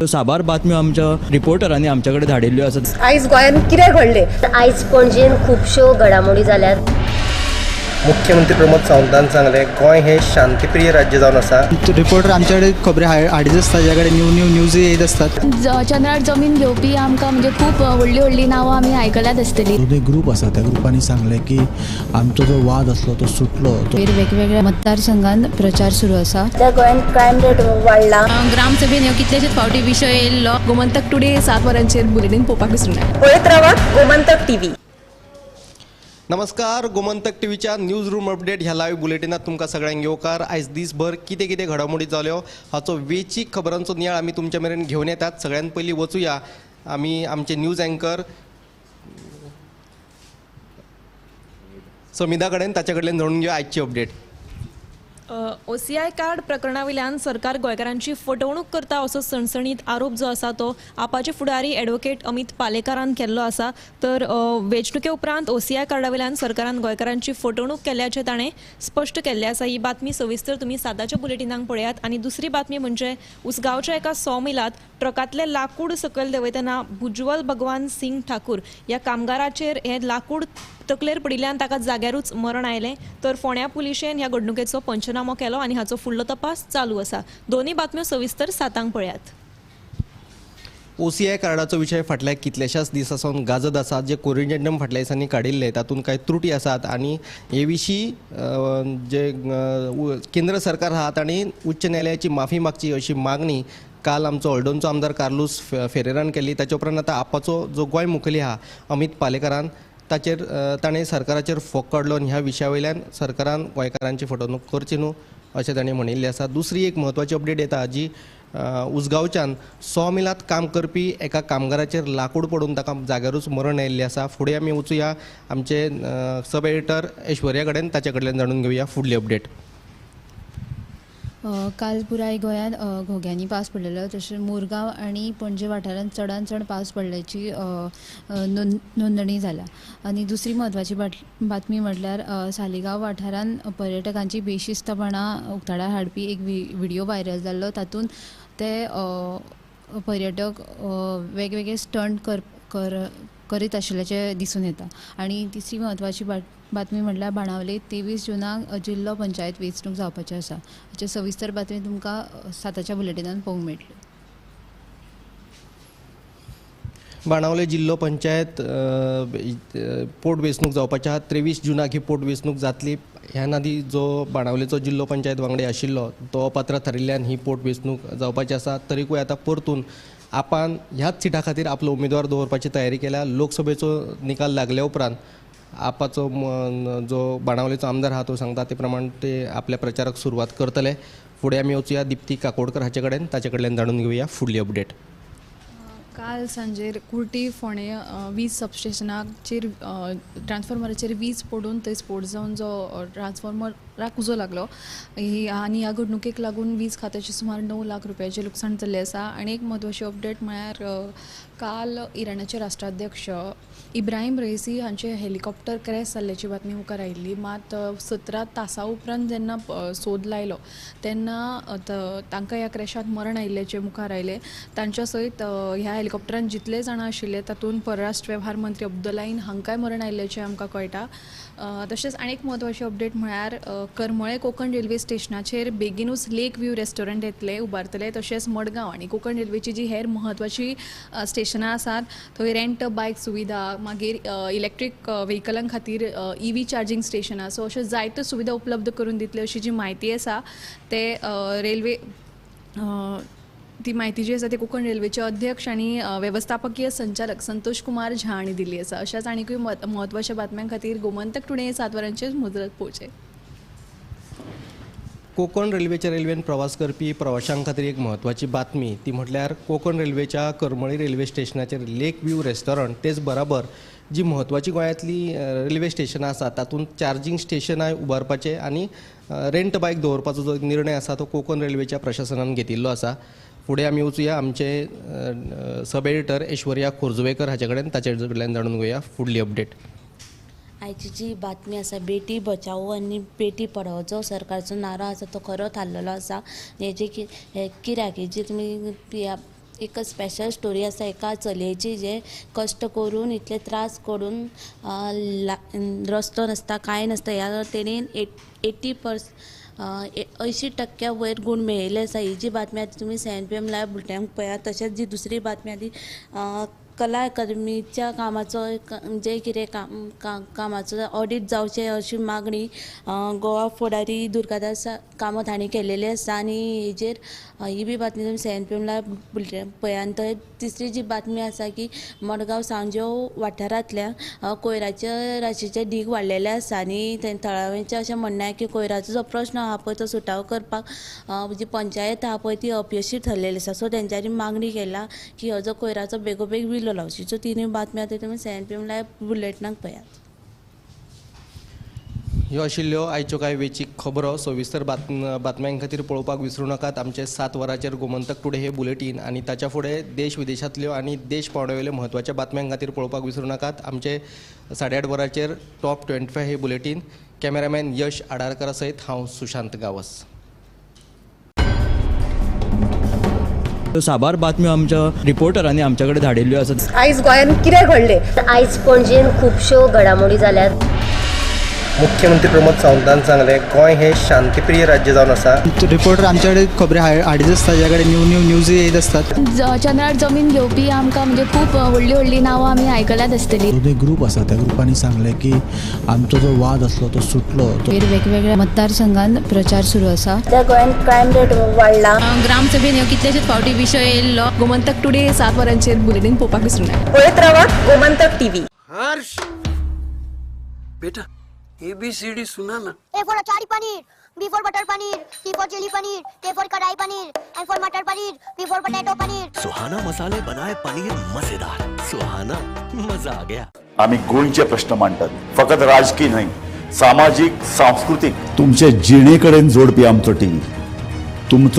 साबार बातम्यो आमच्या रिपोर्टरांनी आमच्या कडेन धाडिल्ल्यो आसात. आयज गोंयांत कितें घडलें? आयज पणजेन खुबश्यो घडामोडी जाल्यात. मुख्यमंत्री प्रमोद सावंतान सांगलें, गोंय हें शांतीप्रिय राज्य जावन आसा. रिपोर्टर आमच्याकडे खबरी हाडीत आसता, ज्या कडेन न्यू न्यू न्यूज येत आसतात. चंद्रार जमीन घेवपी आमकां म्हणजे खूब व्हडली व्हडली नांवां आमी आयकल्यात आसतली. जो एक ग्रूप आसा त्या ग्रुपांनी सांगलें की आमचो जो वाद आसलो तो सुटलो. वेगवेगळ्या मतदारसंघात प्रचार सुरू आसा. त्या गोंयांत क्रायम रेट वाडला. ग्रामसभेन ह्यो कितलेशेच फावटी विशय येयल्लो. गोमंतक टुडे 7 वरांचेर बुलेटीन पळोवपाक विसरूं नाका. पळयत रावात गोमंतक टीव्ही. नमस्कार, गोमंतक टीव्हीच्या न्यूज रूम अपडेट ह्या लायव्ह बुलेटिनात तुमकां सगळ्यांक येवकार. आयज दीसभर कितें कितें घडामोडी जाल्यो हाचो वेचीक खबरांचो नियाळ आमी तुमच्या मेरेन घेवन येतात. सगळ्यान पयलीं वचुया आमी आमचे न्यूज अँकर समिधा कडेन, ताचे कडल्यान जाणून घेवया आयची अपडेट. OCI card प्रकरणा वयल्यान सरकार गोंयकारांची फटवणूक करता असो सणसणीत आरोप जो आसा तो आपाचे फुडारी एडवोकेट अमित पालेकारान केल्लो आसा. तर वेंचणुके उपरांत OCI कार्डा वयल्यान सरकारान गोंयकारांची फटवणूक केल्ल्याचें ताणें स्पश्ट केल्लें आसा. ही बातमी सविस्तर तुमी 7च्या बुलेटिनाक पळयात. आनी दुसरी बातमी म्हणजे उसगांवच्या एका सॉ मिलांत ट्रकांतलें लाकूड सकयल देंवयतना भुजवल भगवान सिंग ठाकूर ह्या कामगाराचेर हें लाकूड तकलेर पडिल्ल्यान ताका जाग्यारूच मरण आयलें. तर फोंड्या पुलिशेन ह्या घडणुकेचो पंचनामो केलो आनी हाचो फुडलो तपास चालू आसा. दोन्ही बातम्यो सविस्तर 7 पळयात. OCI कार्डाचो विशय फाटल्या कितल्याशाच दिसां सावन गाजत आसा. जे कोरिजेंडम फाटल्या दिसांनी काडिल्ले तातूंत कांय त्रुटी आसात आनी हे विशीं जे केंद्र सरकार आहा तांणी उच्च न्यायालयाची माफी मागची अशी मागणी काल आमचो हळदोणचो आमदार कार्लूस फेरेरान केली. ताचे उपरांत आतां आपाचो जो गोंय मुखेली आहा अमित पालेकारान ताचेर ताणें सरकाराचेर फोग काडलो आनी ह्या विशया वयल्यान सरकारान गोंयकारांची फटवणूक करची न्हू अशें ताणें म्हणिल्लें आसा. दुसरी एक म्हत्वाची अपडेट येता जी उसगांवच्यान सॉ मिलांत काम करपी एका कामगाराचेर लाकूड पडून ताका जाग्यारूच मरण आयिल्लें आसा. फुडें आमी वचुया आमचे सब एडिटर ऐश्वर्या कडेन, ताचे कडल्यान जाणून घेवया फुडली अपडेट. काल पुराय गोंयांत घोग्यांनी पावस पडलेलो, तशें मुरगांव आनी पणजे वाठारांत चडान चड पावस पडल्याची नोंदणी जाल्या. आनी दुसरी म्हत्वाची बातमी म्हटल्यार सालिगांव वाठारांत पर्यटकांची बेशिस्तपणां उक्ताडार हाडपी एक व्हिडियो व्हायरल जाल्लो. तातूंत ते पर्यटक वेगवेगळे स्टंट करीत आशिल्ल्याचें दिसून येता. आनी तिसरी म्हत्वाची बातमी म्हटल्यार बाणावले 23 जुनाक जिल्लो पंचायत वेंचणूक जावपाची आसा. हाचे सविस्तर बातमी तुमकां 7च्या बुलेटिनान पळोवंक मेळटली. बाणावले जिल्लो पंचायत पोटवेंचणूक जावपाची आहा. 23 जुनाक ही पोटवेंचणूक जातली. ह्या आदी जो बाणावलेचो जिल्लो पंचायत वांगडी आशिल्लो तो अपात्र थारिल्ल्यान ही पोटवेंचणूक जावपाची आसा. तरीकूय आतां परतून आपान ह्याच सिटा खातीर आपलो उमेदवार दवरपाची तयारी केल्या. लोकसभेचो निकाल लागल्या उपरांत आपाचो जो बाणावलेचो आमदार आहा तो सांगता ते प्रमाण ते आपल्या प्रचाराक सुरवात करतले. फुडें आमी वचुया दिप्ती काकोडकर हाचे कडेन, ताचे कडल्यान जाणून घेवया फुडली अपडेट. काल सांजेर कुर्टी फोंडें वीज सबस्टेशनाचेर ट्रान्सफॉर्मराचेर वीज पडून थंय स्फोट जावन जो ट्रान्सफॉर्मराक उजो लागलो आनी ह्या घडणुकेक लागून वीज खात्याचें सुमार 9 लाख रुपयाचें लुकसाण जाल्लें आसा. आनी एक म्हत्वाची अपडेट म्हळ्यार काल इराणाचे राष्ट्राध्यक्ष इब्राहिम रईसी हांचे हेलिकॉप्टर क्रॅश जाल्ल्याची बातमी मुखार आयिल्ली. मात 17 तासां उपरांत जेन्ना सोद लायलो तेन्ना तांकां ह्या क्रॅशांत मरण आयिल्ल्याचें मुखार आयलें. तांच्या सयत ह्या हेलिकॉप्टरान जितले जाणां आशिल्ले तातूंत परराष्ट्र वेव्हार मंत्री अब्दुलाईन हांकांय मरण आयिल्ल्याचें आमकां कळटा. तशेंच आनी एक म्हत्वाची अपडेट म्हळ्यार करमळे कोंकण रेल्वे स्टेशनाचेर बेगीनूच लेक व्यू रेस्टॉरंट येतले उबारतले. तशेंच मडगांव आनी कोंकण रेल्वेची जी हेर म्हत्वाची स्टेशनां आसात थंय रेंट बायक सुविधा, मागीर इलेक्ट्रीक व्हेकलां खातीर EV charging स्टेशनां, सो अश्यो जायत्यो सुविधा उपलब्ध करून दितले अशी जी म्हायती आसा ते रेल्वे ती म्हायती जी आसा ती कोंकण रेल्वेचे अध्यक्ष आनी वेवस्थापकीय संचालक संतोष कुमार झा हांणी दिल्ली आसा. अशाच आनीकूय म्हत्वाच्या बातम्यां खातीर गोमंतक टुडे 7 वरांचेर मुजरत पळोवचें. कोंकण रेल्वेच्या रेल्वेन प्रवास करपी प्रवाशां खातीर एक म्हत्वाची बातमी, ती म्हटल्यार कोंकण रेल्वेच्या करमळी रेल्वे स्टेशनाचेर लेक व्यू रेस्टॉरंट तेच बराबर जी म्हत्वाची गोंयांतली रेल्वे स्टेशनां आसा तातूंत चार्जींग स्टेशनां उबारपाचें आनी रेंट बायक दवरपाचो जो निर्णय आसा तो कोंकण रेल्वेच्या प्रशासनान घेतिल्लो आसा. फुडें आमी वचुया आमचे सब एडिटर ऐश्वर्या खोर्जुवेकर हाचे कडेन, ताचे कडल्यान जाणून घेवया फुडली अपडेट. आयची जी बातमी आसा बेटी बचाओ आनी बेटी पढाओ जो सरकारचो नारो आसा तो खरो थारलेलो आसा. हेजे कित्याक जी तुमी एक स्पेशल स्टोरी आसा एका चलयेची जे कश्ट करून इतले त्रास करून रस्तो नासता कांय नासता ह्या तेणेन 80% वयर गूण मेळयले आसा. ही जी बातमी आसा तुमी 7 PM live बुलेटिनाक पळयात. तशेंच जी दुसरी बातमी आसा ती कला अकादमीच्या कामाचो जे कितें कामाचो ऑडीट जावचें अशी मागणी गोवा फुडारी दुर्गादास कामत हांणी केलेली आसा आनी हेजेर ही बी बातमी तुमी 7 PM live bulletin पळयात. आनी थंय तिसरी जी बातमी आसा की मडगांव सांजो वाठारांतल्या कोयराच्या राशीचे ढीग वाडलेले आसा आनी थळाव्यांचें अशें म्हणणें आसा की कोयराचो जो प्रश्न आहा पळय तो सुटावो करपाक जी पंचायत आहा पळय ती अपयशी ठरलेली आसा. सो तेंच्यांनी मागणी केला की हो जो कोयराचो बेगोबेग विलो लावची. सो तिनूय बातम्यो आतां तुमी 7 PM live बुलेटिनाक पळयात. ह्यो आशिल्ल्यो आयच्यो कांय वेंचीक खबरो. सविस्तर बातम्यां खातीर पळोवपाक विसरूं नाकात आमचे 7 वरांचेर गोमंतक टुडे हे बुलेटीन आनी ताच्या फुडें देश विदेशांतल्यो आनी देश पांवड्यावेल्यो म्हत्वाच्या बातम्यां खातीर पळोवपाक विसरूं नाकात आमचे 8:30 वरांचेर टॉप 25 हे बुलेटीन. कॅमेरामॅन यश आडारकरा सयत हांव सुशांत गावस. साबार बातम्यो आमच्या रिपोर्टरांनी आमच्या कडेन धाडिल्ल्यो आसात. आयज गोंयांत कितें घडलें? आयज पणजेन खुबश्यो घडामोडी जाल्यात. मुख्यमंत्री प्रमोद सावंतान सांगलें गोंय हें शांतीप्रिय राज्य जावन आसा. रिपोर्टर आमच्याकडे खबरी हाडीत आसता, ज्या कडेन न्यू न्यू न्यूज येत आसतात. चंद्रार जमीन घेवपी आमकां म्हणजे खूब व्हडली व्हडली नांवां आमी आयकल्यात आसतली. दोनूय ग्रूप आसा त्या ग्रुपांनी सांगलें की आमचो जो वाद आसलो तो सुटलो. वेगवेगळ्या मतदारसंघात प्रचार सुरू आसा. गोंयांत क्रायम रेट वाडला. ग्रामसभेन ह्यो कितलेशेच फावटी विशय येयल्लो. गोमंतक टुडे 7 वरांचेर बुलेटीन पळोवपाक विसरूं नाका. पळयत रावात गोमंतक टीव्ही. हर्ष बेटा ABCD सुना ना. A for achari paneer, B for butter paneer, C for chili paneer, K for kadai paneer, M for matar paneer, P for potato paneer. Suhana मसाले बनाए पनीर मजेदार. सुहाना मजा आ गया. आम्ही गोंयचे प्रश्न मांडतात, फकत राजकीय न्हय, सामाजीक सांस्कृतीक तुमचे जिणेकडेन जोडपी आमचो टीव्ही, तुमचो.